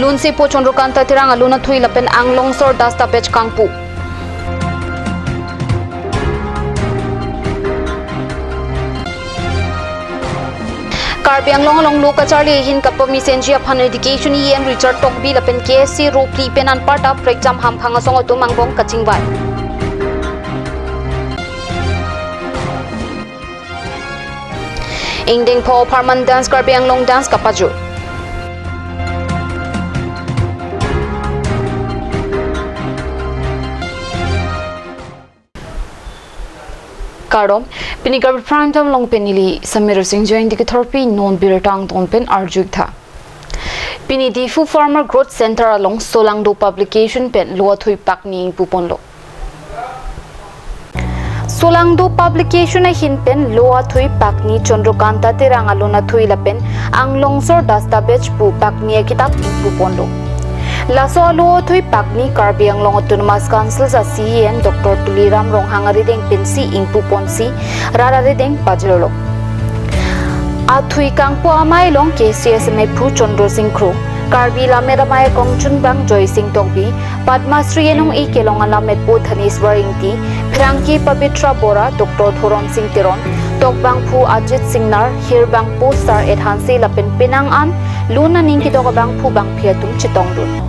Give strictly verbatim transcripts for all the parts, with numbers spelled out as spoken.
Lunsepo Chandrakanta Terang alun athui lapen Anglong Sor Dasta Batch kangpu. Karbi Anglong along lo kacharli ahin kapamesenji aphan Education E M Richard Tokbi lapen K S A ropli pen anparta prekjam hamphang asong atum angbong kachingvai. Ingdeng pho apharman dance Karbi Anglong dance kapajut. Kardom, pini Karbi Prime Time along pen neli Samir Singh Jain dikithorpi non birta angton pen arju-ik tha. Pini Diphu Farmer Growth Center along Solangdo Publication pen lo athui pakni ingpuponlo. Solangdo Publication ahin pen lo athui pakni Chandrakanta Terang alun athui lapen Anglong Sor Dasta Batch pu pakni akitap ingpuponlo. Laso alo athui pakni Karbi Anglong Autonomous Council a C E M Doctor Tuliram Ronghang arideng pensi ingpuponsi rat arideng pajirlo. Athui kangpu amei along K C S M A phu Chandra Singh Kro, Karbi Lammet Amei akongchunbang Joy Singh Tokbi, Padma Shri enong-e kelong alammetpo Dhaneswar Ingti, pherangke Pabitra Bora, Doctor Thorom Singh Teron, tokbangphu Ajit Singnar, hirbangpo Sar Ethanse lapen penang an lun aning kedok abangphu bangphi atum chetongdun.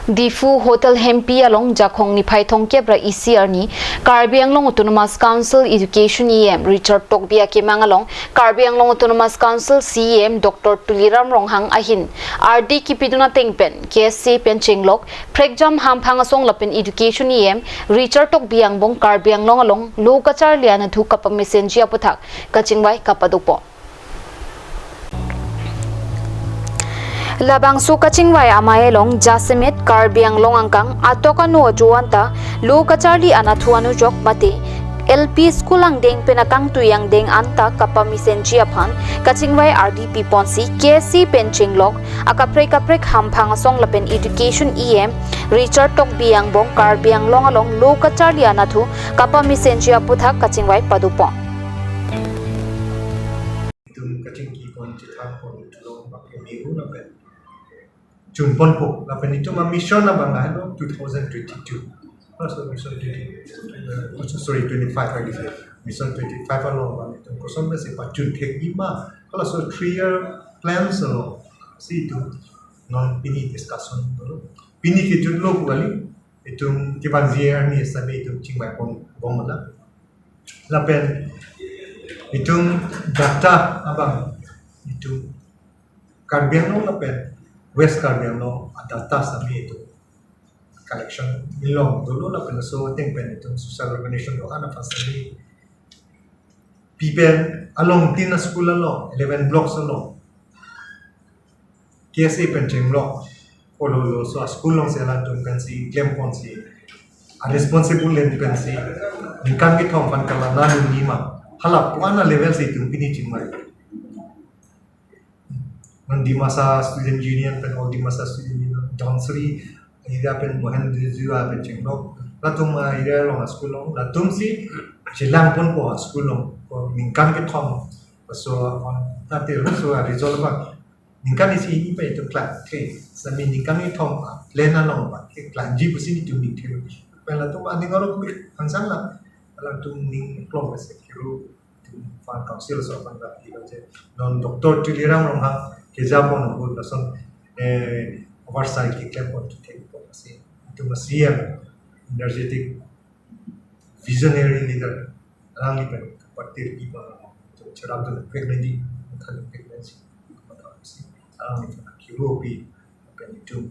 Diphu Hotel Hempi along Jakhong niphai thomkep ra isi arni Karbi Anglong Autonomous Council Education E M Richard Tokbi akemang along Karbi Anglong Autonomous Council C E M Doctor Tuliram Ronghang ahin ardi kipidun ateng pen K S A pen chenglok prekjam hamphang asong lapen Education E M Richard Tokbi angbong Karbi Anglong along lo kacharli anatthu kapamesenji aputhak kachingvai kapadopo. Labangso kachingvai amei along jasemet Karbi Anglong angkang atok ano ajo anta lo kacharli anatthu anujok mate L P school angdeng pen akangtui angdeng anta kapamesenji aphan kachingvai ardi piponsi K S A pen chenglok akaprek kaprek hamphang asong lapen Education E M Richard Tokbi angbong Karbi Anglong along lo kacharli anatthu kapamesenji aputhak kachingvai padopon. Itum kachingki pon chethang pon tulong pakai minggu lapen chun ponpo lapen itum a mission abang lahelo two thousand twenty-two. Oh, sorry, sorry, twenty, uh, oh, so- sorry, twenty-five, twenty-five. Mission twenty-five along abang itum koson pensi pachun thekji ma. Kalau so three year plans along si itum non pini discussion dolo. Pini kejutlo kali itum kevangji arni sitame itum chingvai pon bom la. Lapen itum data abang itum Karbi Anglong lapen West Karbi Anglong a data sitame itum collection ilong dolo lapen laso ateng pen itum social organization do-an aphan sitame pi pen along tin a school along eleven blocks along K S A pen chenglok kololo so a school alongsi alangtum pensi klem ponsi a responsible len pensi ningkan kethom aphan kalang nangnima hala pu-an a level si itum pini chingvai. Non Dimasa Student Union pen All Dimasa Student Union Dhansiri area pen Mohenjua pen chenglok latum a area along a school along latumsi chelang ponpo a school along ko ningkan kethom. So on tate so a result abang ningkan isi hini pa itum klang ke sitame ningkan kethom a plan along abang ke klangji pusi itum ning thelo. Pen latum aning arok bik hangsang la latum ning klong ke se kiru itum Farm Council so abang la kiru je non Doctor Tuliram Ronghang keja pon abang lason eh oversight keklem pon tu thek pon si itum a C M energetic visionary leader alangli pen party ri ba to cherap to pregnancy thani pregnancy matha si alangli pen kiru pi pen itum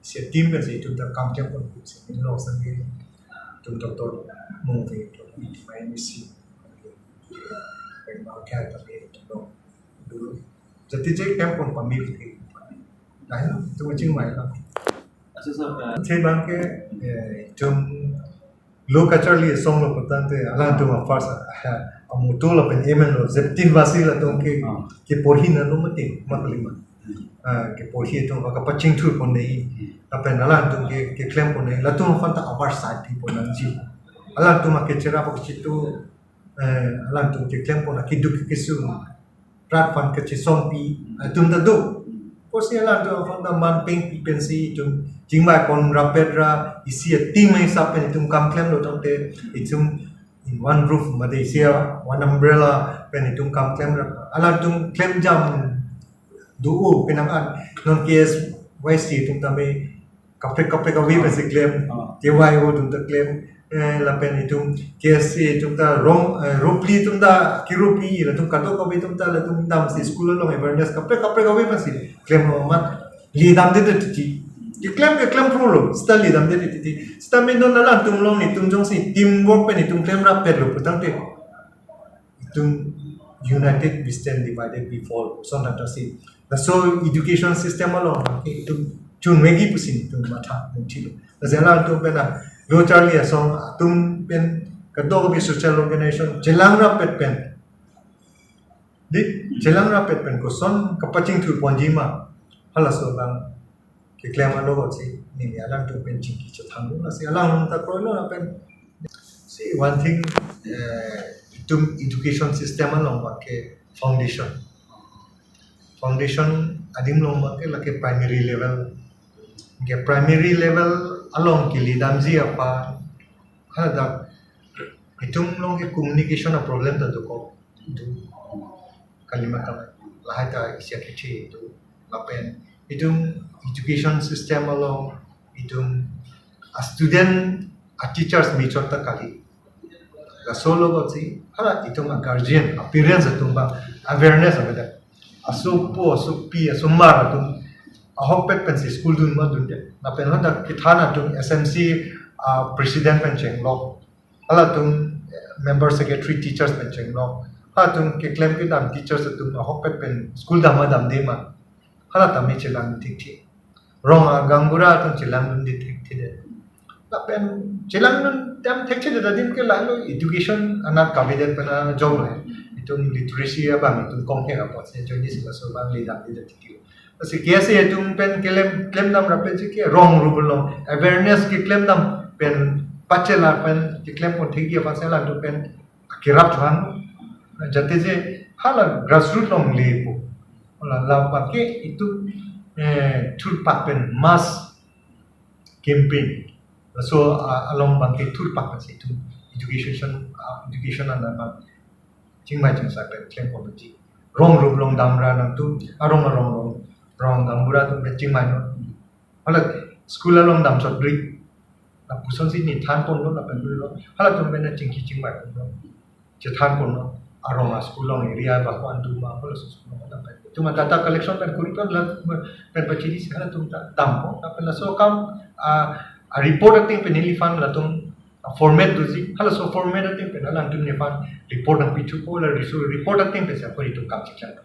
si team pen si itum ta kam klem pon si min lo sang ni itum doctor mong ve to itum mai ni si pen ma kya ta ni itum lo dulu jadi je klem pon pamir ke nah itum chingvai la. Asa sa, uh, che bang ke eh, itum lo kacharli asong lo patante alangtum a first a moto lapen aim lo zeptin basi latum ke Ah. Keporhi na lo mati maklima. Ah, keporhi atum kapachingthur pon nei. Hmm. Lapen alangtum ke keklem pon nei latum aphan ta oversight pi pon nangji. Alangtum a kecherap kechitu eh alangtum keklem pon a keduk kesung rat aphan kachesongpi atum ta do. Pusi alangtum aphan ta man pengpi pensi itum chingvai pon rapet ra isi a team hisap pen itum kam klemlo tangte itum in one roof mate isi a one umbrella pen itum kam klem ra. Alangtum klem jam do-o penang an non K S Y C atum tame kaprek kaprek ave pensi klem. Ah. K Y O atum ta klem. Eh, lapen itum K S A atum ta rong, eh, ropli atum ta kiropi latum kadokave atum ta latum damsi school along awareness kaprek kaprek ave pensi klemlo amat le damdedet titi. Keklem keklem pulo, seta le damdedet titi. Seta me non alangtum along itum jongsi teamwork pen itum klem rapetlo putangte itum united we stand, divided we fall. So na ta si. Laso education system along ke itum chunvekji pusi itum matha mungthilo. Lasi alangtum pen a lo charli asong atum pen kadokave social organization chelang rapet pen. Di, chelang rapet pen koson kapachingthur ponji ma. Halaso abang keklem alo si neli alangtum pen chingki chethang lo si alang ta kroilo lapen. See, one thing, eh, itum education system along abang ke foundation. Foundation adim along abang ke lake primary level. Ke primary level along kele damji aphan hadak itum along ke communication a problem ta dokok. Itum kalima ta lahai ta isi akethi itum lapen itum education system along itum a student a teachers mechot ta kali. Laso lo si hala itum a guardian, a parents atum abang awareness avedet. Asopo, asopi, asomar atum ahokpet pensi school dun ma dunde. Lapen hadak kethan atum S M C a president pen chenglok. Halatum member secretary teachers pen chenglok. Halatum keklem kedam teachers atum ahokpet pen school dam ma damde ma. Hala tame chelang thekthe. Rong a gaonbura atum chelang dunde thekthe de. Lapen chelang dun dam thekthe de adim ke lahelo education anat kavedet pen ajok lo. Itum literacy abang itum konghe apot se join si laso abang le damdedet titi. Lasi K S A atum pen kelem klem dam rapet si ke rong rup along awareness keklem dam pen pachela pen keklem pon thekji aphan si alangtum pen kerap chuhan jate je hala grassroot along lepo. Hala la abang ke itum, eh, thurpak pen mass campaign. Laso, ah, along abang ke thurpak pensi itum education, ah, education ana abang chingvai chingsai pen klem ponji. Rong rup along damra nangtum arong arong rong rong gaonbura atum pen chingvainon. Hala school along damchot ri. Lapuson si ne than ponlo lapen lo. Halatum pen chingki chingvai ponlo. Chethan ponlo. Arong a school along area ba ko-an doma halaso school along dampen. Itum a data collection pen kuri pon lapen pachini si halatum ta dampo. Lapen laso akam a, a report ateng pen neliphan latum a format doji. Halaso format ateng pen alangtum nephan report nangpithupo la reso report ateng pen si apor itum kam chiklang.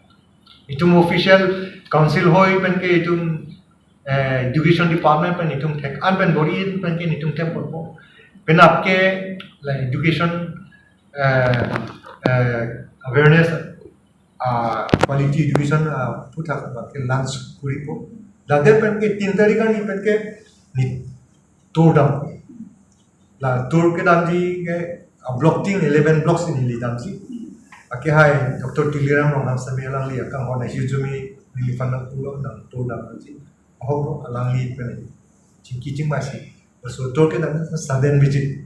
Itum official council hoi pen ke itum, eh, education department pen itum thek an pen bor-i pen ke itum thek ponpo. Penap ke la education, eh, eh, awareness, ah, quality education, ah, aphuthak abang ke launch kuripo. Ladak pen ke tin tarik arni pen ke ne tour dam. La tour kedamji ke a block tin eleven blocks neli damji. Akehai Doctor Tuliram Ronghang sitame alangli akanghon ahirjume neliphan nangpulo nang tour damji. Ahok alangli pen chingki chingvai si. Laso tour kedam sudden visit.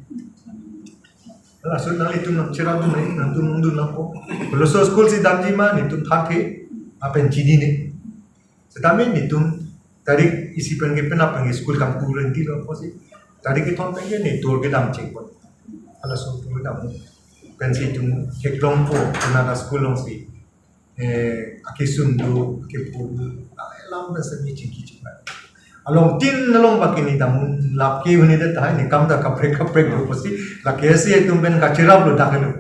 Laso nanglitum nangcherapdun nangtum nangdun nangpo. Laso school si damji ma netum thanthe. Lapen chinine. Sitame netum tarik isi pen ke penap pen ke school kam kurenti lo pusi. Tarik kethom pen ke ne tour kedam chengpon. Halaso tour kedam pensi itum theklongpo penang a school alongsi. Eh, akesung do, akepo do. Alam pensi ne chingki chingvai. Along tin along abang ke ne dam lap ke huni det tahai ne kam ta kaprek kaprek do pusi. Lake si itum pen kacheraplo dak lo.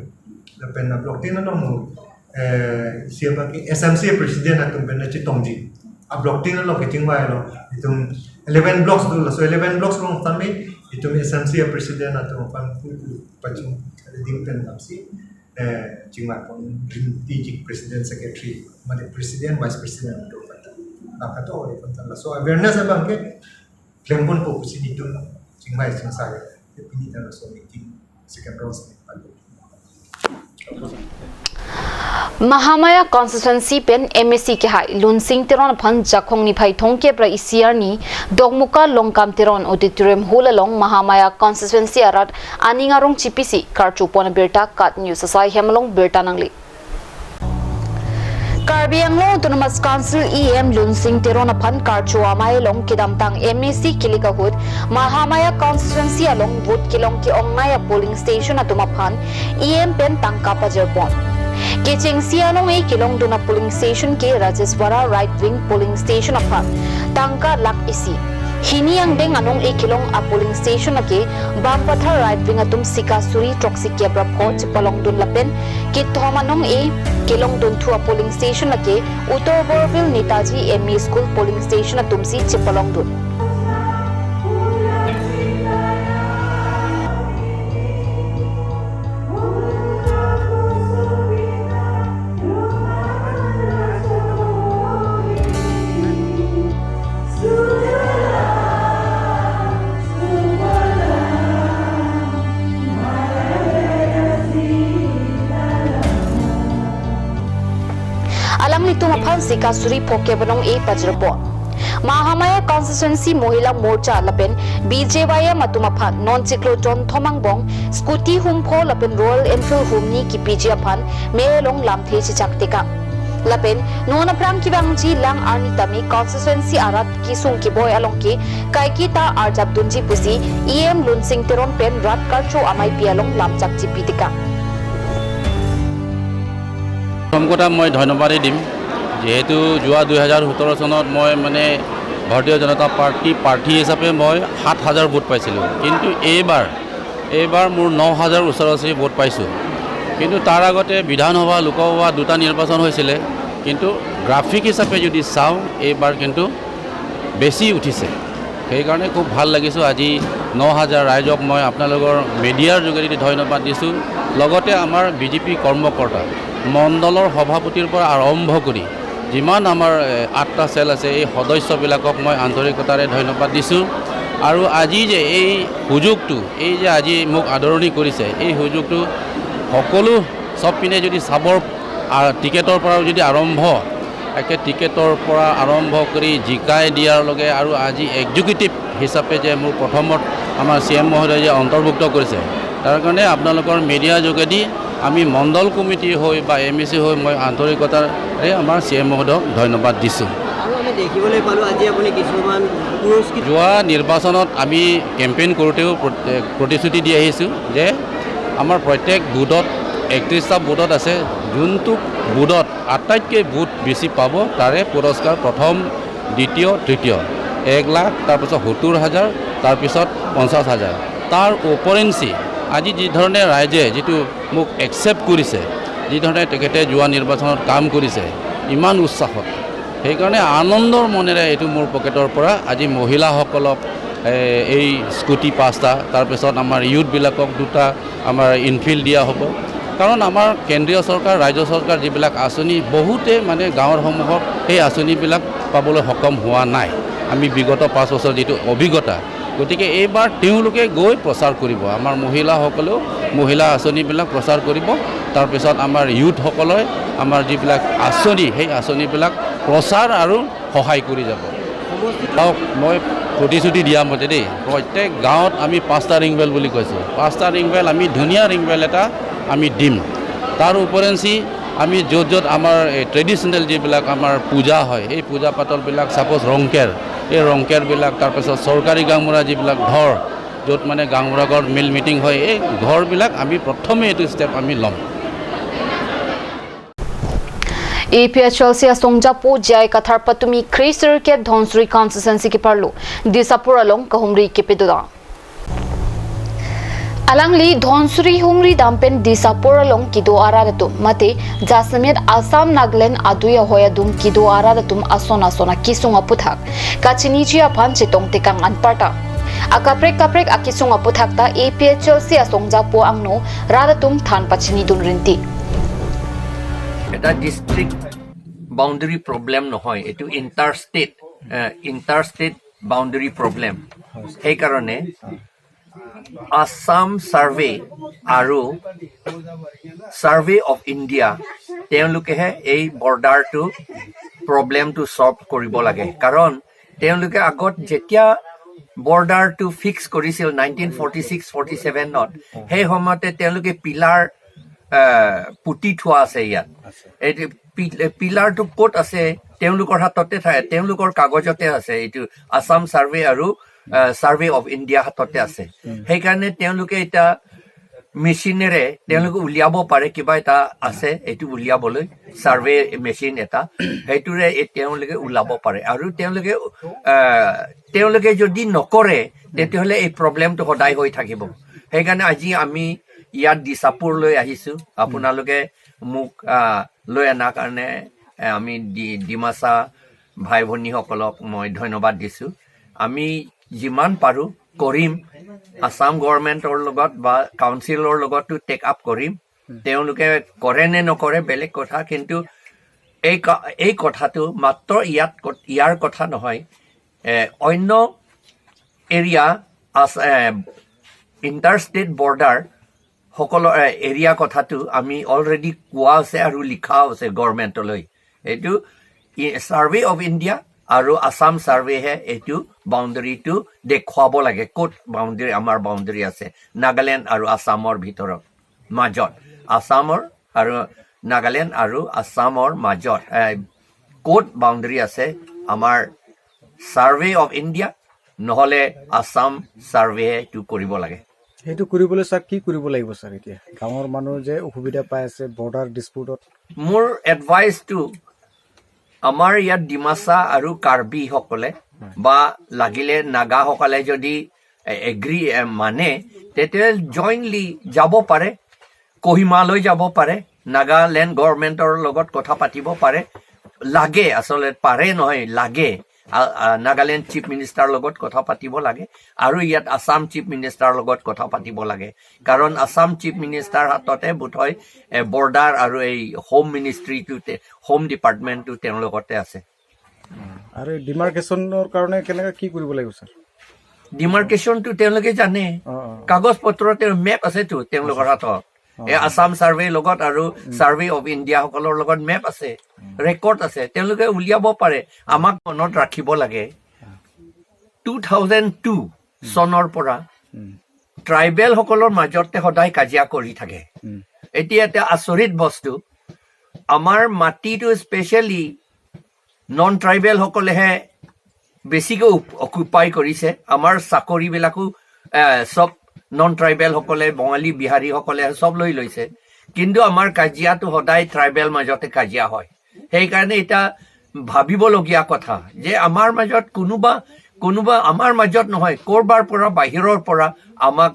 Lapen a block tin along, eh, isi abang ke S M C president atum pen chetongji. A block tin along kechingvailo. Itum eleven blocks do, laso eleven blocks along sitame itum S M C president atum aphan pu pu paching adim pen damsi, eh, chingvai pon rinti jik president secretary, mane president vice president atum aphan. Nangkato aphan laso awareness abang ke klem ponpo pusi netum chingvai chingsai. Pini ta laso meeting second round si padu. Mahamaya constituency pen M A C kehai Lunsing Teron aphan Jakhong niphai thomkep ra isi arni Dokmoka Longkam Teron Auditorium Hall along Mahamaya constituency arat aning arong chipisi karchopon abirta KAT News asai hem along birta nangli. Karbi Anglong Autonomous Council E M Lunsing Teron aphan karcho amei along kedamtang M A C kilik ahut Mahamaya constituency along vote kelong ke-ongnei a polling station atum aphan E M pen tangka pajirpon. Kechengsi anong-e kelongdun a polling station ke Rajeshwara right wing polling station aphan tangka lakh isi. Hini angdeng anong-e kelong a polling station ake Bampathar right wing atum sika suri throksi kep ra pho chepalongdun lapen kethom anong-e kelongdunthu a polling station ake Uttar Borbil Netaji M E School polling station atumsi chepalongdun. Alanglitum aphan sika suri pho kep anong-e pajirpon. Mahamaya constituency Mohila Morcha lapen B J Y M atum aphan non chiklo jon thom angbong scooty hum pho lapen Royal Enfield hum ni kipiji aphan mei along lamthe chechak tekang. Lapen non aphrang kevangji lang arni tame constituency arat kesung keboi along ke kaike ta arjapdunji pusi E M Lunsing Teron pen rat karcho ameipi along lamchak chipi tekang. প্ৰথম কথা মই ধন্যবাদেই দিম, যিহেতু যোৱা দুই হাজাৰ সোতৰ চনত মই মানে ভাৰতীয় জনতা পাৰ্টি প্ৰাৰ্থী হিচাপে মই সাত হাজাৰ ভোট পাইছিলোঁ, কিন্তু এইবাৰ এইবাৰ মোৰ ন হাজাৰ ওচৰা ওচৰি ভোট পাইছোঁ। কিন্তু তাৰ আগতে বিধানসভা, লোকসভা দুটা নিৰ্বাচন হৈছিলে, কিন্তু গ্ৰাফিক হিচাপে যদি চাওঁ এইবাৰ কিন্তু বেছি উঠিছে। সেইকাৰণে খুব ভাল লাগিছোঁ। আজি ন হাজাৰ ৰাইজক মই আপোনালোকৰ মিডিয়াৰ যোগেদি ধন্যবাদ দিছোঁ। লগতে আমাৰ বি জে পি কৰ্মকৰ্তা, মণ্ডলৰ সভাপতিৰ পৰা আৰম্ভ কৰি যিমান আমাৰ এ, আঠটা চেল আছে, এই সদস্যবিলাকক মই আন্তৰিকতাৰে ধন্যবাদ দিছোঁ। আৰু আজি যে এই সুযোগটো, এই যে আজি মোক আদৰণি কৰিছে, এই সুযোগটো সকলো চব পিনে যদি চাবৰ, আ, টিকেটৰ পৰাও যদি আৰম্ভ, একে টিকেটৰ পৰা আৰম্ভ কৰি জিকাই দিয়াৰ লগে আৰু আজি এক্সিকিউটিভ হিচাপে যে মোৰ প্ৰথমত আমাৰ চি এম মহোদয়ে যে অন্তৰ্ভুক্ত কৰিছে, তাৰ কাৰণে আপোনালোকৰ মিডিয়া যোগেদি আমি মণ্ডল কমিটি হৈ বা এম ই চি হৈ মই আন্তৰিকতাৰে আমাৰ চি এম মহোদয়ক ধন্যবাদ দিছোঁ। আৰু আমি দেখিবলৈ পালোঁ আজি আপুনি কিছুমান পুৰস্কৃত যোৱা নিৰ্বাচনত আমি কেম্পেইন কৰোঁতেও প্ৰ-, প্ৰতিশ্ৰুতি দি আহিছোঁ যে আমাৰ প্ৰত্যেক বুথত একত্ৰিশটা বুথত আছে, যোনটো বুথত আটাইতকৈ ভোট বেছি পাব তাৰে পুৰস্কাৰ প্ৰথম, দ্বিতীয়, তৃতীয়, এক লাখ, তাৰপিছত সত্তৰ হাজাৰ, তাৰপিছত পঞ্চাছ হাজাৰ। তাৰ ওপৰেঞ্চি আজি যি ধৰণে ৰাইজে যিটো মোক একচেপ্ট কৰিছে, যি ধৰণে তেখেতে যোৱা নিৰ্বাচনত কাম কৰিছে ইমান উৎসাহত, সেইকাৰণে আনন্দৰ মনেৰে এইটো মোৰ পকেটৰ পৰা আজি মহিলাসকলক এ, এই স্কুটি পাঁচটা, তাৰপিছত আমাৰ ইউথবিলাকক দুটা আমাৰ ইনফিল্ড দিয়া হ'ব। কাৰণ আমাৰ কেন্দ্ৰীয় চৰকাৰ, ৰাজ্য চৰকাৰ যিবিলাক আঁচনি বহুতে মানে গাঁৱৰসমূহক সেই আঁচনিবিলাক পাবলৈ সক্ষম হোৱা নাই। আমি বিগত পাঁচ বছৰ যিটো অভিজ্ঞতা, গতিকে এইবাৰ তেওঁলোকে গৈ প্ৰচাৰ কৰিব। আমাৰ মহিলাসকলেও মহিলা আঁচনিবিলাক প্ৰচাৰ কৰিব। তাৰপিছত আমাৰ ইউথসকলে আমাৰ যিবিলাক আঁচনি, সেই আঁচনিবিলাক প্ৰচাৰ আৰু সহায় কৰি যাব। চাওক, মই প্ৰতিশ্ৰুতি দিয়া মতে দেই, প্ৰত্যেক গাঁৱত আমি পাঁচটা ৰিং বেল বুলি কৈছোঁ। পাঁচটা ৰিং বেল আমি ধুনীয়া ৰিং বেল এটা আমি দিম। তাৰ ওপৰেঞ্চি আমি য'ত য'ত আমাৰ এই ট্ৰেডিশ্যনেল যিবিলাক আমাৰ পূজা হয়, এই পূজা পাতলবিলাক, ছাপ'জ ৰংকেৰ, এই ৰংকেৰবিলাক, তাৰপিছত চৰকাৰী গাঁওবুঢ়া যিবিলাক ঘৰ, য'ত মানে গাঁওবুঢ়াগৰ মিল মিটিং হয়, এই ঘৰবিলাক আমি প্ৰথমে এইটো ষ্টেপ আমি ল'ম। A P H L C asongjapo J I Kathar patumi kre sirkep Dhansiri constituency keparlo Disapur along kahumri kepedoda. Alangli Dhansiri humri dampen Disapur along kedo arat atum mate jasemet Assam Nagaland adui ahoi adung kedo arat atum ason ason akesung aputhak kachiniji aphan chetong tekang anparta akaprek kaprek akesung aputhak ta A P H L C asongjapo angno rat atum than pachinidun rinti. এটা district boundary problem নহয়, এইটো inter state inter state boundary problem. সেইকাৰণে আছাম ছাৰ্ভে আৰু survey of India, তেওঁলোকেহে এই বৰ্ডাৰটো, প্ৰব্লেমটো ছল্ভ কৰিব লাগে। কাৰণ তেওঁলোকে আগত যেতিয়া বৰ্ডাৰটো ফিক্স কৰিছিল নাইনটিন ফৰ্টি ছিক্স ফৰ্টি ছেভেনত, সেই সময়তে তেওঁলোকে পিলাৰ, আহ, পুতি থোৱা আছে ইয়াত। এই পি-, পিলাৰটো ক'ত আছে? তেওঁলোকৰ হাততে থাকে, তেওঁলোকৰ কাগজতে আছে। এইটো আছাম চাৰ্ভে আৰু, আহ, চাৰ্ভে অফ ইণ্ডিয়া হাততে আছে। সেইকাৰণে তেওঁলোকে এতিয়া মেচিনেৰে তেওঁলোকে উলিয়াব পাৰে, কিবা এটা আছে এইটো উলিয়াবলৈ, চাৰ্ভে মেচিন এটা, সেইটোৰে এই তেওঁলোকে ওলাব পাৰে। আৰু তেওঁলোকে, আহ, তেওঁলোকে যদি নকৰে, তেতিয়াহ'লে এই প্ৰব্লেমটো সদায় হৈ থাকিব। সেইকাৰণে আজি আমি ইয়াত দিছাপুৰলৈ আহিছো, আপোনালোকে মোক, আহ, লৈ অনাৰ কাৰণে, এ, আমি ডি-, ডিমাচা ভাই ভনীসকলক মই ধন্যবাদ দিছো। আমি যিমান পাৰো কৰিম, আছাম গভৰ্ণমেণ্টৰ লগত বা কাউন্সিলৰ লগতো টেক আপ কৰিম। তেওঁলোকে কৰে নে নকৰে বেলেগ কথা, কিন্তু এই কা-, এই কথাটো মাত্ৰ ইয়াত ক-, ইয়াৰ কথা নহয়, এ, অন্য এৰিয়া আছ-, এ, ইণ্টাৰ ষ্টেট বৰ্ডাৰ সকলো, এ, এৰিয়া কথাটো আমি অলৰেডি কোৱা আছে আৰু লিখাও আছে গভৰ্ণমেণ্টলৈ। এইটো ই-, চাৰ্ভে অফ ইণ্ডিয়া আৰু আছাম চাৰ্ভেহে এইটো বাউণ্ডেৰীটো দেখুৱাব লাগে, ক'ত বাউণ্ডেৰী, আমাৰ বাউণ্ডেৰী আছে নাগালেণ্ড আৰু আছামৰ ভিতৰত, মাজত, আছামৰ আৰু নাগালেণ্ড আৰু আছামৰ মাজত, এ, ক'ত বাউণ্ডেৰী আছে আমাৰ চাৰ্ভে অফ ইণ্ডিয়া নহ'লে আছাম চাৰ্ভেহে এইটো কৰিব লাগে। সেইটো কৰিবলৈ ছাৰ কি কৰিব লাগিব ছাৰ? এতিয়া গাঁৱৰ মানুহ যে অসুবিধা পাই আছে বৰ্ডাৰ ডিছপুটত। মোৰ এডভাইচটো আমাৰ ইয়াত ডিমাচা আৰু কাৰ্বিসকলে বা লাগিলে নাগাসকলে যদি এ-, এগ্ৰী, এ, মানে, তেতিয়া জইণ্টলি যাব পাৰে, কহিমালৈ যাব পাৰে, নাগালেণ্ড গভৰ্ণমেণ্টৰ লগত কথা পাতিব পাৰে, লাগে, আচলতে পাৰে নহয়, লাগে। আ, আ, নাগালেণ্ড চিফ মিনিষ্টাৰ লগত কথা পাতিব লাগে আৰু ইয়াত আছাম চিফ মিনিষ্টাৰ লগত কথা পাতিব লাগে। কাৰণ আছাম চিফ মিনিষ্টাৰ হাততে বোধহয়, এ, বৰ্ডাৰ আৰু এই হোম মিনিষ্ট্ৰীটো তে-, হোম ডিপাৰ্টমেণ্টটো তেওঁলোকতে আছে। আৰু ডিমাৰ্কেশ্যনৰ কাৰণে কেনেকে কি কৰিব লাগিব ছাৰ? ডিমাৰ্কেশ্যনটো তেওঁলোকে জানে। অ, অ। কাগজ পত্ৰ, তেওঁৰ মেপ আছেতো তেওঁলোকৰ হাতত। অ। এই আছাম চাৰ্ভে লগত আৰু চাৰ্ভে অফ ইণ্ডিয়া সকলৰ লগত মেপ আছে, ৰেকৰ্ড আছে, তেওঁলোকে উলিয়াব পাৰে। আমাক মনত ৰাখিব লাগে, টু থাউজেণ্ড টু চনৰ পৰা উম। ট্ৰাইবেল সকলৰ মাজতে সদায় কাজিয়া কৰি থাকে। উম। এতিয়া, এতিয়া আচৰিত বস্তু, আমাৰ মাটিটো স্পেচিয়েলি নন ট্ৰাইবেল সকলেহে বেছিকৈ অক-, অকুপাই কৰিছে। আমাৰ চাকৰিবিলাকো, এ, চব নন ট্ৰাইবেল সকলে, বঙালী, বিহাৰী সকলে চব লৈ লৈছে। কিন্তু আমাৰ কাজিয়াটো সদায় ট্ৰাইবেল মাজতে কাজিয়া হয়। সেইকাৰণে এতিয়া ভাবিবলগীয়া কথা যে আমাৰ মাজত কোনোবা, কোনোবা আমাৰ মাজত নহয়, ক'ৰবাৰ পৰা, বাহিৰৰ পৰা আমাক,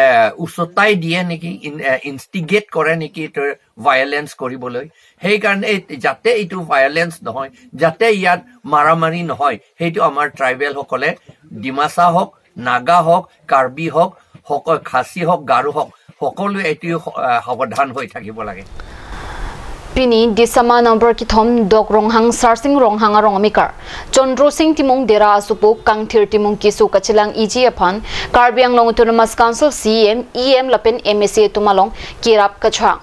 এ, উচতাই দিয়ে নেকি, ইন-, এ, ইনষ্টিগেট কৰে নেকি এইটো ভায়লেন্স কৰিবলৈ। সেইকাৰণে এই, যাতে এইটো ভায়লেন্স নহয়, যাতে ইয়াত মাৰামাৰি নহয়, সেইটো আমাৰ ট্ৰাইবেল সকলে, ডিমাচা হওক, নাগা হওক, কাৰ্বি হওক, সকল, খাচী হওক, গাৰো হওক, সকলোৱে এইটো স-, আহ, সাৱধান হৈ থাকিব লাগে। Pini Disama number kethom Dok Ronghang, Sarsing Ronghang arong amekar Chandra Sing Timung Dera asopo kangthir Timung keso kachelang iji aphan Karbi Anglong Autonomous Council C E M, E M lapen M A C atum along kerap kachehang.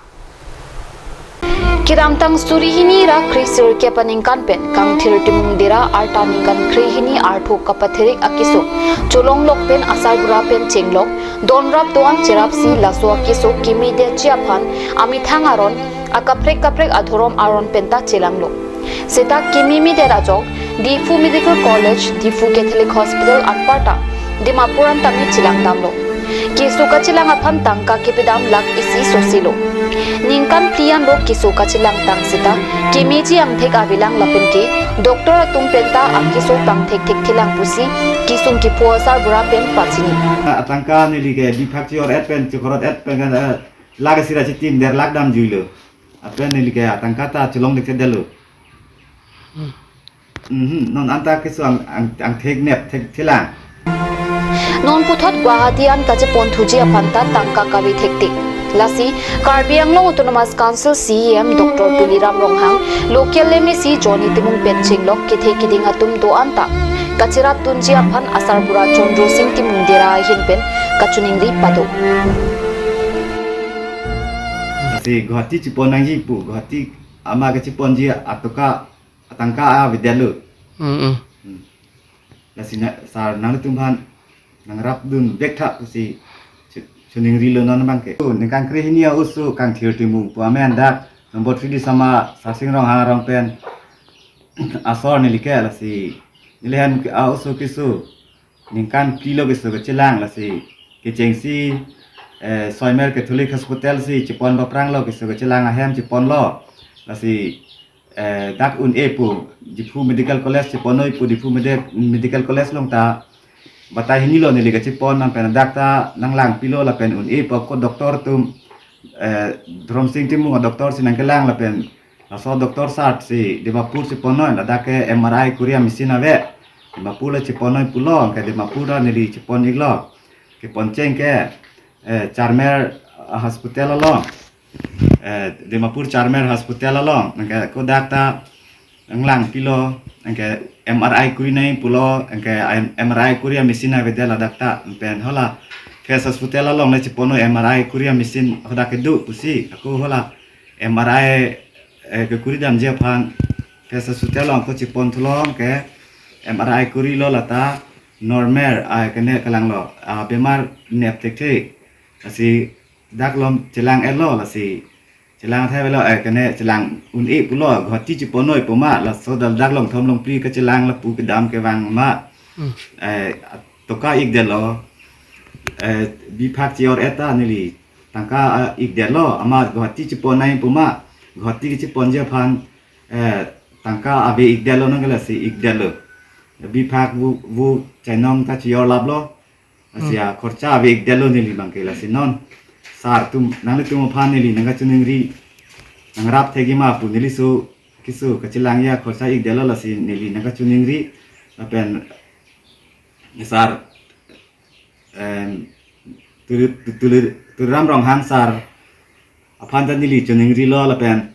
Kedamtang suri hini ra kre sirkep aningkan pen kangthir Timung Dera arta ningkan kre hini artho kapathirik akeso cholonglok pen asarbura pen chenglok, donrap do-an cherapsi laso akeso kemedetji aphan amethang aron, akaprek kaprek adhorom aron penta chelanglo. Seta kememedet ajok Diphu Medical College, Diphu Catholic Hospital anparta Dimapur an tame chelangdamlo. Keso kachelang aphan tangka kepedam lakh isi sosilo. Ningkan phli anlo keso kachelang tang seta kemeji angthek avelang lapen ke doctor atum penta akeso pangthek thekthelang pusi kesung kepho asarbura pen pachini. Atangka neli ke bipakchi or et pen chukor et pen kan, eh, lakh isi ra chitim der lakh damjuilo. Lapen neli ke atangka ta chelongdekthedetlo. Mhm, non anta keso ang, ang, angthek nep thekthelang. Non puthot Guwahati an kacheponthuji aphan ta tangka kave thekthek. Lasi Karbi Anglong Autonomous Council C E M Doctor Tuliram Ronghang, local M A C Johnny Timung pen chenglok kethe kiding atum do-an ta kacherapdunji aphan asarbura Chandra Sing Timung Dera ahin pen kachiningri pado. Si Guwahati chepon nangji pu, Guwahati ama kecheponji atoka, atangka avedetlo. Mm, mm. Hmm. Lasi na, sar nanglitum aphan nangrapdun vektha pusi chu-, choningrilo non abangke. Ningkan krehini a-oso Kangthir Timung pu amen dak number three D sama Sarsing Ronghang arong pen asor neli ke, lasi neli hem ke a-oso keso ningkan phli lo keso kechelang, lasi kechengsi, eh, Soimer Catholic Hospital si chepon papranglo, keso kechelang ahem cheponlo. Lasi, eh, dak un-e pu Diphu Medical College cheponnoi pu Diphu Medi-, Medical College along ta batai hinilo neli kechepon, lapen dak ta nanglangpilo lapen un-e pu ako doctor atum, eh, Dhoromsing Timung a-doctor si nangkelang lapen laso doctor sar si Dimapur cheponnoi, ladak ke M R I kuri a-machine ave. Dimapur le cheponnoi pulo, anke Dimapur ra neli chepon-iklo. Kepon cheng ke, eh, Charmer Hospital along. Eh, Dimapur Charmer Hospital along. Anke ako dak ta nanglangpilo, anke M R I kurinai pulo, anke M R I kuri a-machine avedet ladak ta, pen hala Face Hospital along le cheponnoi M R I kuri a-machine hadak kedo pusi, ako hala M R I, eh, kekuridamji aphan Face Hospital along ako cheponthulo, anke M R I kurilo lata normal, ah, kene kelanglo, ah, bemar nep thekthe. Lasi dak malom chelang-etlo, lasi chelang thai avelo, eh, kene chelang un-e pulo, Guwahati cheponnoi pu ma, laso dal dak longthom longphli kechelang lapu kedam kevang ma. Hmm. Eh, toka ikdetlo, eh, bihak che-or-et ta neli tangka, eh, ikdetlo, ama Guwahati cheponnai pu ma, Guwahati cheponji aphan, eh, tangka ave-ikdetlo nangke, lasi ikdetlo. Bihak vo, vo chainong ta che-or laplo. Lasi, hmm, akhorcha ave-ikdetlo neli abangke, lasi non sar atum, nanglitum aphan neli nangkachoningri, nangrap thekji ma pu neli so keso kachelangji akhorcha ikdetlo, lasi neli nangkachoningri lapen sar, em, Tuli-, Tuli-, Tuliram Ronghang sar aphan ta neli choningrilo lapen,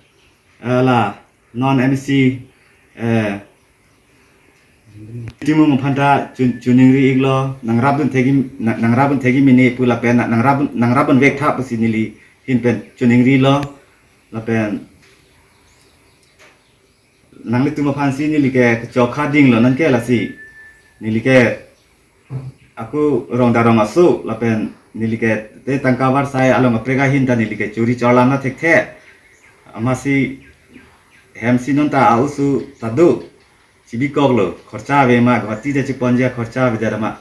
eh, la non M C, eh, Timung aphan ta chon-, choningri-iklo, nangrapdun thekji, na-, nangrapdun thekji mene pu lapen na-, nangrapdun, nangrapdun vektha pusi neli ahin pen choningrilo, lapen nanglitum aphansi neli ke kechokha dinglo nangke, lasi neli ke ako rong darong aso lapen neli ke te tangka varsai along kaprek ahin ta neli ke chori chorlamna thekthe. Amatsi hemsi non ta a-oso ta do, chibikoklo, khorcha ave ma, Guwahati ta cheponji akhorcha avedet ma.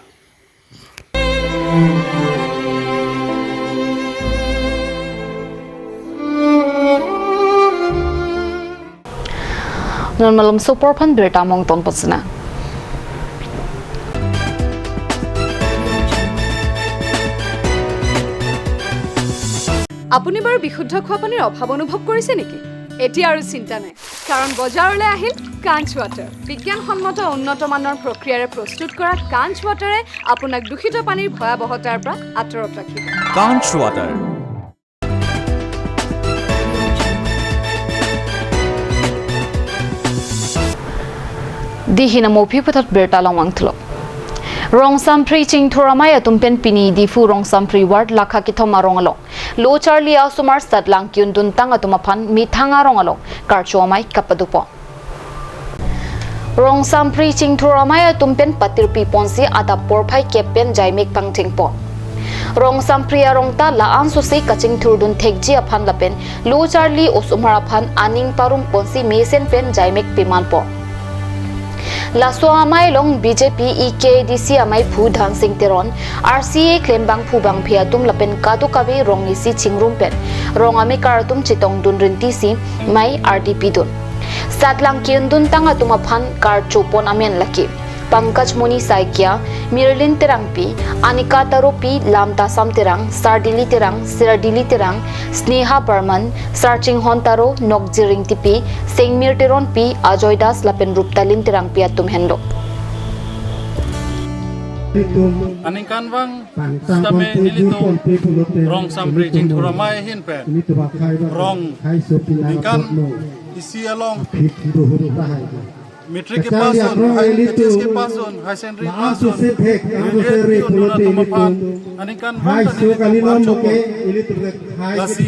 Non malomso apor aphan birta mong ton posna. আপুনি বাৰু বিশুদ্ধ খোৱা পানীৰ অভাৱ অনুভৱ কৰিছে নেকি? এতিয়া আৰু চিন্তা নাই, কাৰণ বজাৰলৈ আহিল কাঞ্চ ৱাটাৰ। বিজ্ঞানসন্মত উন্নত মানৰ প্ৰক্ৰিয়াৰে প্ৰস্তুত কৰা কাঞ্চ ৱাটাৰে আপোনাক দূষিত পানীৰ ভয়াৱহতাৰ পৰা আঁতৰত ৰাখিব। Kanch Water। Dihina mopi puthot birta longwang thulo. Rongsampri Chingthur Amei atum pen pini Diphu Rongsampri ward Lakha Kethom arong along lo charli asomar satlang ki-unduntang atum aphan methang arong along karcho amei kapadopo. Rongsampri Chingthur Amei atum pen patirpi ponsi adap porphai kep pen jaimek pangthengpo. Rongsampri arong ta la-an sose kachingthurdun thekji aphan lapen lo charli osomar aphan aning parum ponsi mesen pen jaimek pemanpo. Laso amei along B J P E K A D C ameiphu Dhansing Teron, R C A klembangphu bangphi atum lapen kadokave rong isi chingrum pen rong amekar atum chetongdun rintisi mei ardi pidun. Satlang ki-unduntang atum aphan karchopon amen lake Pankaj Moni Saikia, Mirlin Terangpi, Anika Taropi, Lamtasam Terang, Sardili Terang, Sirdili Terang, Sneha Barman, Sarchinghon Taro, Nokjir Ingtipi, Sengmir Teronpi, Ajoy Das lapen Ruptalin Terangpi atum henlo. Aningkanvang sitame nelitum Rongsampri Chingthur Amei ahin pen rong ningkan isi along matric kepass un, high, H S K pass un, higher secondary pass un, graduate ki-undun atum aphan aningkanvang ta nelitum karcho. Lasi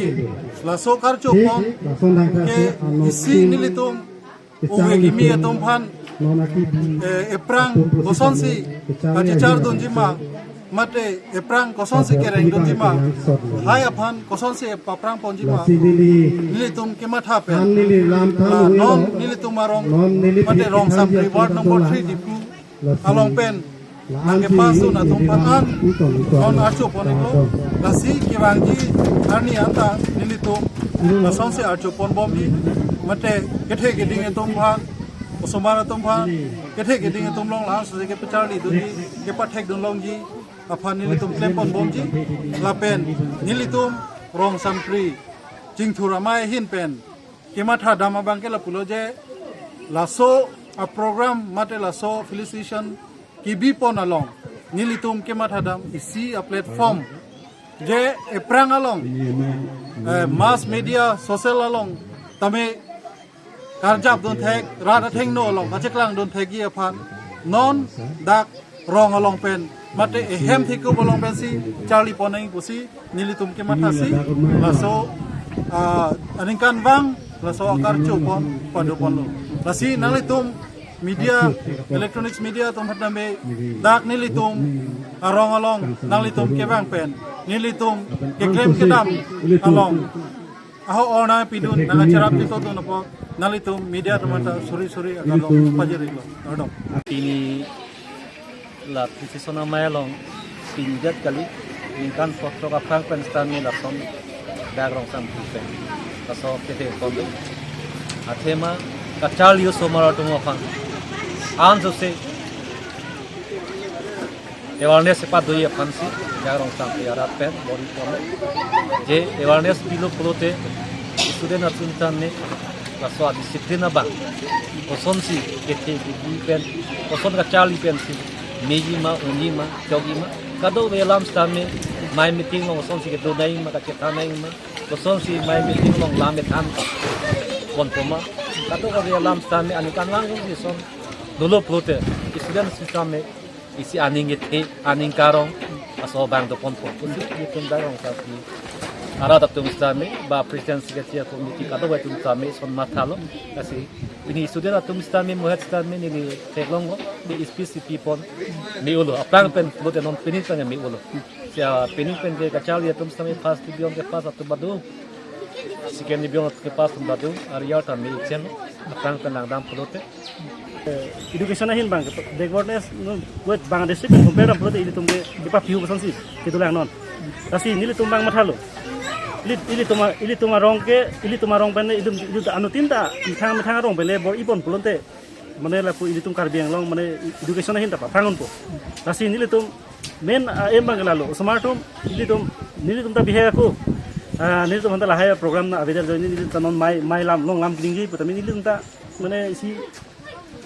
Laso karcho pon ke isi nelitum ove kimi atum aphan, eh, ephrang kosonsi kachichar dunji ma, mate ephrang kosonsi kereng dunji ma, lahai aphan kosonsi epaphrang ponji ma, nelitum kematha pen, la non nelitum arong mate Rongsampri ward number three Diphu along pen nangkepass dun atum aphan an non archo pon iklo. Lasi kevangji arni anta nelitum lasonsi archo pon bomji, mate kethe keding atum aphan, osomar atum aphan, kethe keding atum along lasonsi kepacharli dunji, kepathek dun longji aphan nelitum klem pon bomji. Lapen nelitum Rongsampri Chingthur Amei ahin pen kematha dam abang ke lapulo je, laso a program mate laso felicitation kebi pon along nelitum kematha dam isi a platform je ephrang along, eh, mass media, social along tame karjap dun thek, rat athengno along kacheklang dun thekji aphan non dak rong along pen mate ehem thekup along pensi charli pon nang pusi nelitum kemathasi laso, ah, aningkanvang laso akarcho pon pado ponlo. Lasi nanglitum media, electronics media atum aphan tame dak nelitum arong along nanglitum kevang pen nelitum keklem kedam along aho orna pidun nangkacherap tito dun apot nanglitum media atum aphan ta suri suri akalong pajir iklo. Kardom. Pini la Priti Sona Amei along pini det kali, ningkan phongo throk aphrang pen setame lason dak Rongsampri pen laso kethe pon do. Athema kacharli osomar atum aphan ansose awareness kepadoji aphansi dak Rongsampri arat pen bor-i pon. Je awareness pilo pulote student atum tame laso a discipline abang kosonsi kethe kebi pen, koson kacharli pensi meji ma, unji ma, chokji ma, kadokave alam setame mei meeting along kosonsi kedo nangji ma, kachethan nangji ma, kosonsi mei meeting along lam kethan ponpo ma, kadokave alam setame aningkanvang kosonsi dolo pulote student setame isi aning kethe, aning karong aso abang do ponpo. Pusi nelitum dak Rongsampri arat atum setame ba president secretary committee kadokave atum setame son mathalo. Lasi pini student atum setame mohet setame neli theklonglo, neli speech si pi pon me-olo. Aphrang pen pulote non pini tangte me-olo. Sia pini pen ke kacharli atum setame first division kepass atum badu, second division kepass atum badu, ariyar tame ichenlo. Aphrang pen langdam pulote education ahin abang backwardness, no, wet Bangladesh si compare pulote ilitum ke kepapiu kosonsi kedolang non. Lasi nelitum abang mathalo. Ili, ilitum a-, ilitum arong ke, ilitum arong pen ilitum, ilitum anuttin ta methang methang arong pen le bor-i pon pulote mane lapu ilitum Karbi Anglong mane education ahin ta paphrang unpo. Lasi nelitum main, ah, aim abang lalo. Osomar atum, nelitum, nelitum ta bihek ako. Ah, nelitum aphan ta lahai program na avedet ajoine nelitum ta non mei, mei lam, long lam keningje putame nelitum ta mane isi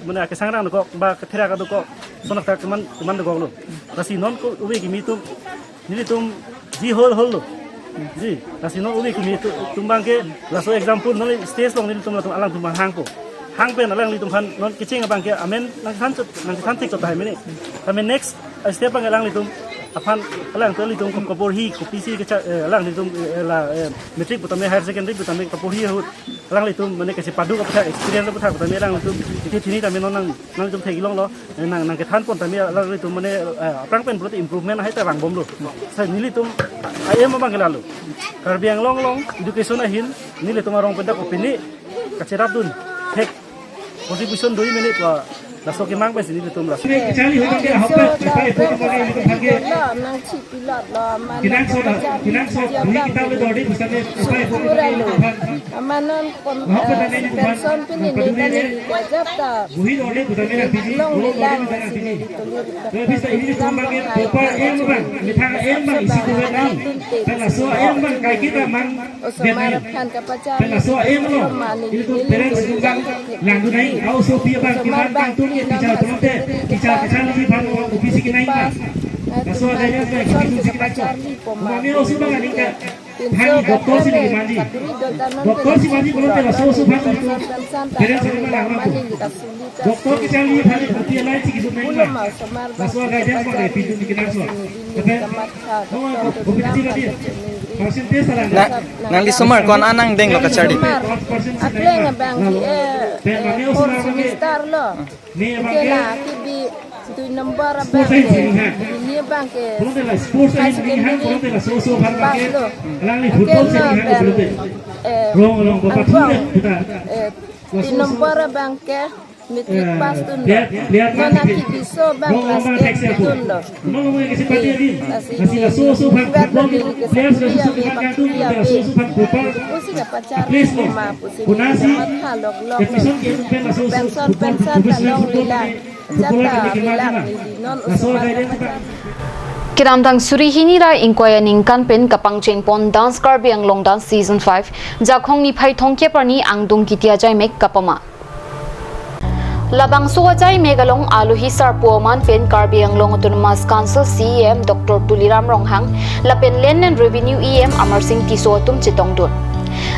mane akesangrang dokok ba ketherak dokok, sonak ta keman, keman dokoklo. Lasi non ko ove kimi atum, nelitum ji hol hollo. Ji, lasi non ove kimi atum, atum abang ke laso example non stage along nelitum latum alangtum abang hangpo. Hang pen alanglitum aphan non kecheng abang ke amen nangthan chot, nangthan thik chot tahai mene. Tame next step abang alanglitum aphan, alangtum, alanglitum ko-, koporhi kopisi kecha, eh, alanglitum, eh, la, eh, matric putame higher secondary putame koporhi ahut alanglitum mane kachepado aputhak, experience aputhak putame alanglitum ithi thini tame non nang, nangtum thek-i longlo, eh, nang, nangkethan pon tame alanglitum mane, eh, aphrang pen pulote improvement ahai ta vangbomlo. Sa nelitum a-aim abang ke lalo. Karbi Anglong along education ahin nelitum arong pen ta kopine kacherap dun thek contribution do-i mene pu laso kemang pensi nelitum laso. Kacharli ahut ke ahok pen, ipai ipo ke mane nelitum aphan ke. Nang chipilot lo, man kinang so, kinang so, bui kita le dodi bisa ne, ipai ipo ke mane nelitum aphan. Amanon kon, ahok pen, eh, nelitum aphan pension pini, paduri neli kajap ta. Buhi dodi bisa ne, biji, long dodi bisa ne, biji. Nelitum. Tapi bisa ini cuma ke, apa, em bang, methang em bang, isi dua nang. Karena so em bang, kaike ta mang. Osomar aphan kapachar. Pen laso a-aim lo. Ilitum parents atum abang langdun nang, a-osopi abang keman kangtung ke teacher atum te, teacher kacharliji aphan kopisi kenang ma. Laso a-guidance abang kopisi kenang ma. Mane oso abang aning ke thang doctor si kemanji. Doctor si manji pulote laso oso aphan ilitum parents atum abang langdun. Doctor kacharliji aphan kopisi alai si kedun nang ma. Laso a-guidance abang kopisi kenang ma. Tapi, oh, kopisi lagi. Na, nangli osomar ko-an anang denglo kacharli? Akleng abang ke, eh, eh, fourth semester lo. Ke la kibi dui number abang ke, hini abang ke high secondary pass lo. Ke lo abang, eh, angbong, eh, tin number abang ke matric pass dunlo. Non akibi aso abang class eight dunlo. Lasi hini kacharli ave, bang kibi ave. Pusi kapacharli ma pusi kamatha loklok lo. Pension, pension ta longle lang. Jata ave lang neli non osomar kapacharli. Kedamtang suri hini ra ingkoi aningkan pen kapangchengpon Dance Karbi Anglong Dance Season five, Jakhong niphai thomkep arni angdung Kiti ajaimek kapama. Labangso ajaimek along alohi sarpo aman pen Karbi Anglong Autonomous Council C E M Doctor Tuliram Ronghang lapen Land and Revenue E M Amarsing Tisso atum chetongdun.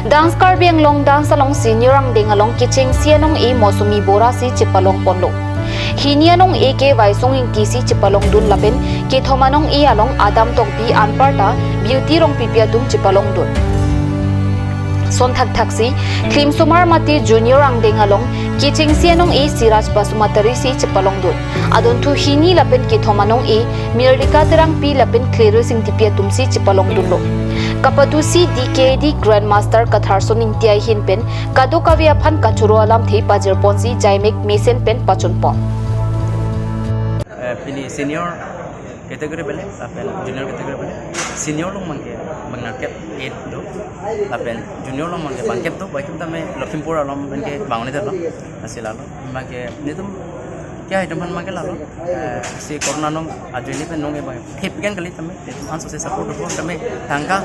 Dance Karbi Anglong Dance along senior angdeng along kechengsi anong-e Mosumi Bora si chepalongponlo. Hini anong-e ke Vaisong Ingti si chepalongdun lapen kethom anong-e along Adam Tokbi anparta Beauty Rongpipi atum chepalongdun. Son thakthaksi, klimsomar mate junior angdeng along kechengsi anong-e Siraj Basumatary si chepalongdun. Adunthu hini lapen kethom anong-e Mirlika Terangpi lapen Clarice Ingtipi atum si chepalongdunlo. Kapatusi D K A D Grandmaster Katharson Ingti ahin pen kadokave aphan kachoro alamthe pajirponsi jaimek mesen pen pachunpon. Eh, pini senior category bele, lapen junior category bele. Senior along abang ke bang nerkep eight do, lapen junior along abang ke bangkep do, bangkep tame Lakhimpur along abang ke bang ne lo, lasi lalo. Abang ke netum ke item aphan abang ke lalo. Eh, si corona anong ajoine pen anong-e abang thip pen kali tame, netum anso se support do tame tangka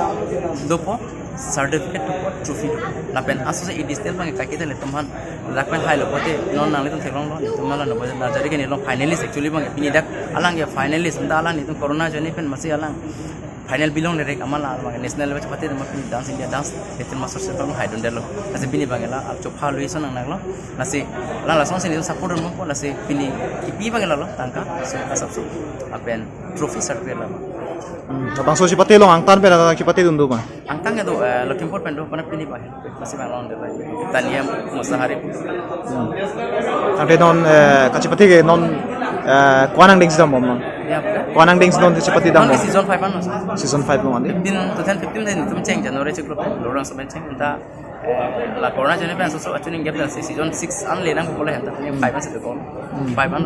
dopo, certificate dopo, trophy dopo. Lapen anso se additional abang ke kaki tale netum aphan dak pen hailo pote non nanglitum theklonglo, netum la no pote nursery ke nelong finalist actually abang ke pini dak alang ke finalist, anta alang netum corona ajoine pen masi alang final bilong direct amat la abang ke national level chepate ma pini Dance India Dance National Master Chef along haidundetlo. Lasi pini abang ke la al chopha lui son nangnanglo. Lasi la lason si netum support dunpo, lasi pini kipi abang ke lalo tangka, so asapso. Lapen trophy certificate lalo. Hmm, labangso chepate long angtan pen ada chepate dun do ma? Angtan ke do, eh, Lakhimpur pen do, pada pini abang. Masih abang long de bai. Tania Musahari. Hmm. Tangte non, eh, kachepate ke non, eh, ko-an angdeng si dambom ma? Ya, betul. Ko-an angdeng si non chepate dambom? Non season five ano. Season five long ani? Fifteen, two thousand fifteen din netum cheng January chiklo pen, lorang semen cheng, anta, eh, la corona ajoine pen so so achuning gap dan si season six an le nangpo le, anta five an si dekor. Hmm. Five an.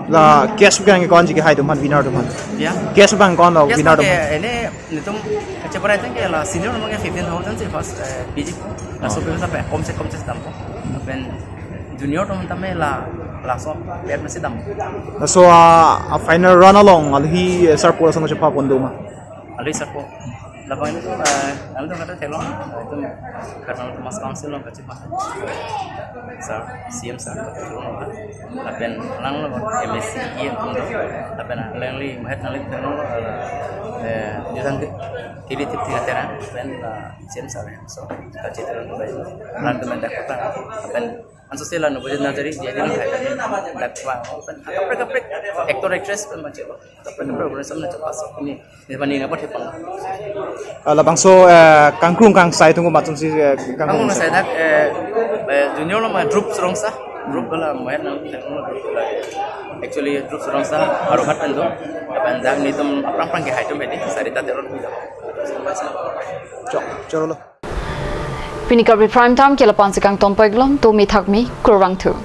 La cash abang ke ko-anji kehai atum aphan, winner atum aphan? Ya. Cash abang ko-an lo, cash winner abang atum ke aphan? Ini netum kacheparai tangke la senior atum ke fifteen thousand si first, eh, P G. Laso, oh, pen sampai kom se kom se dampo. Pen junior atum tame la, laso pet masi dam. Laso a, a final round along alohi, eh, sarpo lason kachepaponpo ma? Alohi sarpo. Labang netum, eh, netum kata theklong, netum Karbi Anglong Autonomous Council along kachepa sir, C M sir, lapen alanglo M A C E M atum do, lapen alangli mahet nangli theklonglo, eh, jutang kiri tip tiga terang, lapen, eh, C M sir, so, kachetron do bai, alang teman dak kota, lapen anso se la no budget nursery, dia dia hai, dak pa, lapen kaprek kaprek actor actress pen macam, kaprek kaprek orang sama cepat so ini. Ini mani napa thepang? Ah, labangso, eh, kangkrung kangsai atum komat atum si, eh, kangkrung kangsai dak, eh, eh, junior lo ma Dhruv Rongsa, Dhruv bala main nang, actually Dhruv Rongsa, Aruhat Ando, lapen dak netum aphrang aphrang kehai atum hedi, Sarita Teron. Chok, choro lo. Pini Karbi Prime Time ke la-an si kangton pon-iklo, tumi thakmi, kurvangthu.